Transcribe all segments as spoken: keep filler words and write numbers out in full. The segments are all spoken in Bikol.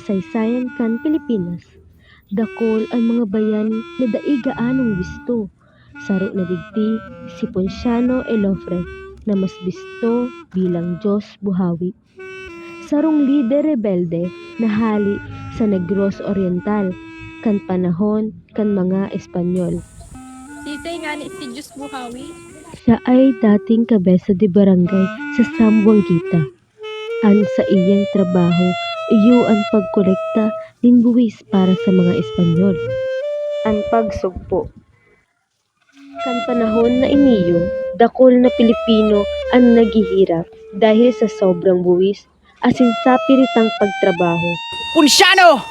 kasaysayan kan Pilipinas, dakul an mga bayani na dai gaanong bisto. Saro na digdi si Ponciano Elofre, na mas bisto bilang Dios Buhawi. Sarong lider rebelde na hale sa Negros Oriental kan panahon kan mga Espanyol. Sisay ngani si Dios Buhawi? Siya ay dating kabesa de barangay sa Zamboanguita. An saiyang trabaho iyo an pagkolekta nin buwis para sa mga Espanyol. An pagsugpo. Kan panahon na iniyo, dakul na Pilipino an naghihirap dahil sa sobrang buwis asin sapiritang pagtrabaho. Ponciano!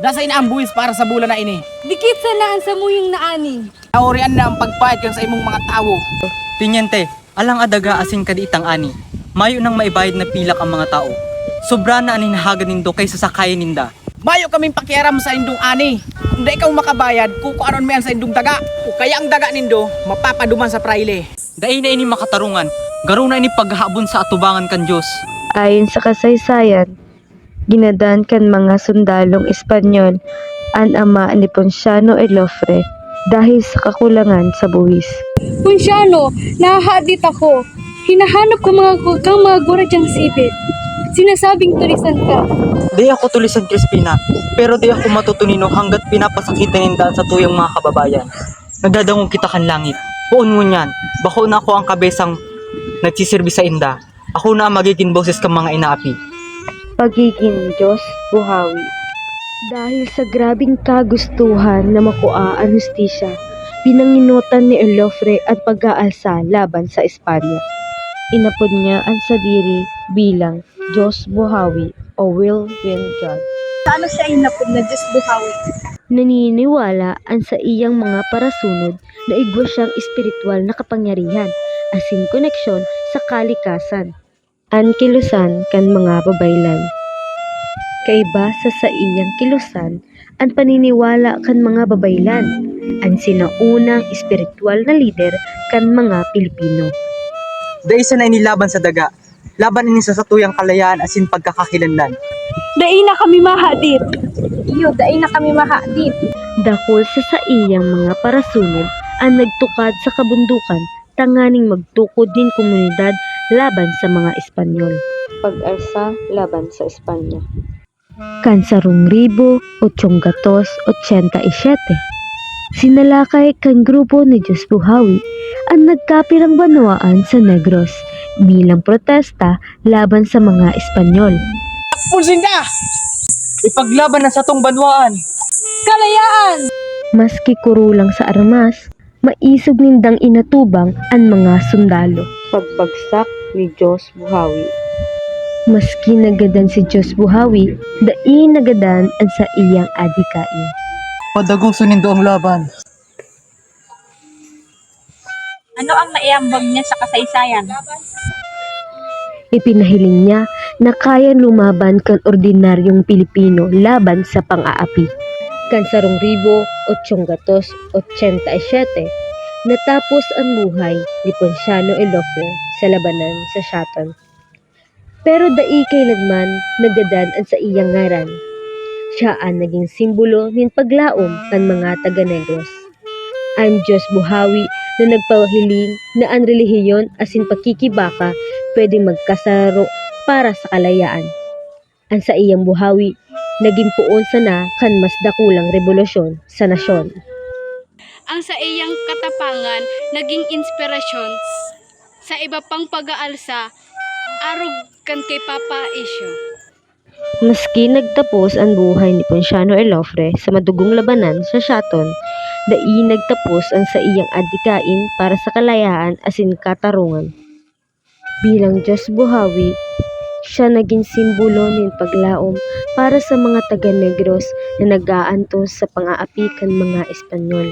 Dasay na ang buwis para sa bulan na ini. Dikit sana an samuyang na ani. Naurian na ang pagpayat kan sa imong mga tawo. Teniente, alang adaga asin kadiitang ani. Mayo nang maibayad na pilak ang mga tao. Sobra na an hinahagad nindo kaysa sa kaya ninda. Mayo kaming pakiaram sa indong ani. Kung dai kamo makabayad, kukuanon mi an sa indong daga. O kaya ang daga nindo, mapapaduman sa praile. Dai na ini makatarungan. Garo na ini paghahabon sa atubangan kan Dios. Ayon sa kasaysayan, ginadan kan mga sundalong Espanyol an ama ni Ponciano Elofre dahil sa kakulangan sa buwis. Ponciano, nahahadit ako. Hinahanap ko mga gu- kang mga guradyang sipit. Sinasabing tulisan ka. Di ako tulisan, Crispina, pero di ako matutunino hanggat pinapasakitan ninda an satuyang mga kababayan. Nagdadangog kita kan langit. Poon ngunyan, bako na ako ang kabesang nagsiserbi sainda. Ako na ang magigin boses kan mga inaapi. Pagigin Diyos buhawi. Dahil sa grabing kagustuhan na makua an hustisya, pinanginotan ni Onofre an pag-aalsa laban sa Espanya. Inapod niya an sadiri bilang Diyos buhawi o Whirlwind God. Paano siya inapod na Diyos buhawi? Naniniwala an saiyang mga parasunod na igwa siyang espiritual na kapangyarihan, asin koneksyon sa kalikasan. An kilusan kan mga babaylan. Kaiba sa saiyang kilusan an paniniwala kan mga babaylan, an sinaunang espiritual na lider kan mga Pilipino. Dai sana ini laban sa daga, laban ini sa satuyang kalayaan asin pagkakakilanlan. Dai na kami mahadit. Iyo, dai na kami mahadit. Dakul sa saiyang mga parasunod an nagtukad sa kabundukan tanganing magtukod nin komunidad laban sa mga Espanyol. Pag-alsa laban sa Espanya. Kan sarong ribo otsong gatos otsenta y siyete, sinalakay kan grupo ni Diyos Buhawi an nagkapirang banwaan sa Negros bilang protesta laban sa mga Espanyol. Takpon sinda! Ipaglaban ang satong banwaan! Kalayaan! Maski kuro lang sa armas, maisog nindang inatubang an mga sundalo. Pagbagsak ni Diyos Buhawi. Maski nagadan si Diyos Buhawi, dai nagadan an saiyang adikain. Padagoson nindo ang laban. Ano ang naiambag niya sa kasaysayan? Ipinahiling niya na kayang lumaban kan ordinaryong Pilipino laban sa pang-aapi. Kan sarong ribo otsong gatos otsenta y siyete, natapos an buhay ni Ponciano Elofre sa labanan sa Siaton. Pero dai kailanman nagadan an saiyang ngaran. Siya an naging simbolo nin paglaom kan mga taga-Negros. An Diyos buhawi na nagpahiling na an relihiyon asin pakikibaka pwedeng magkasaro para sa kalayaan. An saiyang buhawi nagin poon sana kan mas dakulang rebolusyon sa nasyon. Ang saiyang katapangan naging inspirasyon sa iba pang pag-aalsa arog kan kay Papa Isyo. Maski nagtapos an buhay ni Ponciano Elofre sa madugong labanan sa Siaton, dai nagtapos an saiyang adikain para sa kalayaan asin katarungan. Bilang Diyos buhawi, siya nagin simbolo nin paglaom para sa mga taga-Negros na nag-aantos sa pang-aapi kan mga Espanyol.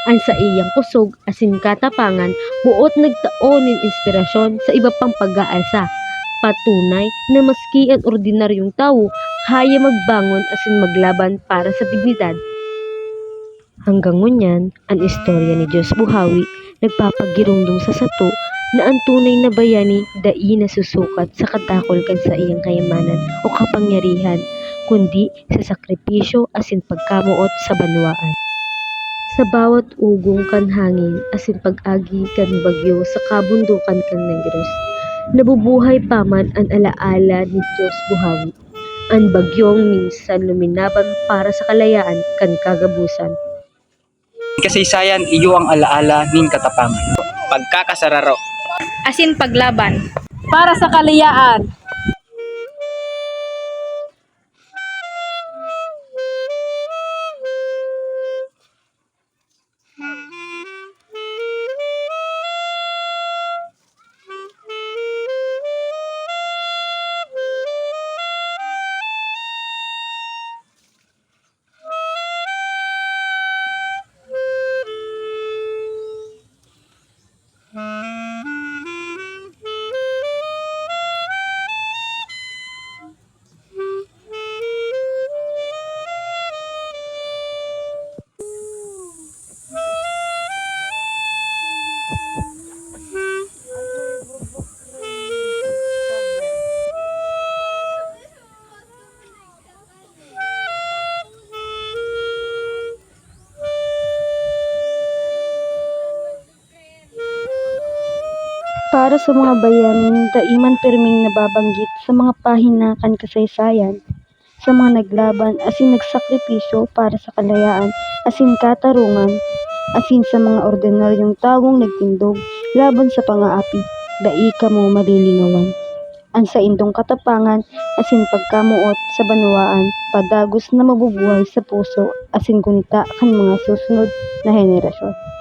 An saiyang kusog asin katapangan boot nagtao nin inspirasyon sa iba pang pag-aalsa. Patunay na maski an ordinaryong tawo kaya magbangon asin maglaban para sa dignidad. Hanggang ngunyan, an istorya ni Diyos Buhawi nagpapagiromdom sa sato na an tunay na bayani dai nasusukat sa katakol kan saiyang kayamanan o kapangyarihan, kundi sa sakripisyo asin pagkamoot sa banwaan. Sa bawat ugong kan hangin asin pag-agi kan bagyo sa kabundukan kan Negros, nabubuhay pa man an alaala ni Dios Buhawi, an bagyong minsan luminaban para sa kalayaan kan kagabusan. Kasaysayan, iyo ang alaala nin katapangan. Pagkakasararo. Asin paglaban. Para sa kalayaan. Para sa mga bayaning dai man pirming nababanggit sa mga pahina kan kasaysayan, sa mga naglaban asin nagsakripisyo para sa kalayaan asin katarungan, asin sa mga ordinaryong tawong nagtindog laban sa pangaapi, dai kamo malilingawan. An saindong katapangan asin pagkamoot sa banwaan padagos na mabubuhay sa puso asin gunita kan mga susunod na henerasyon.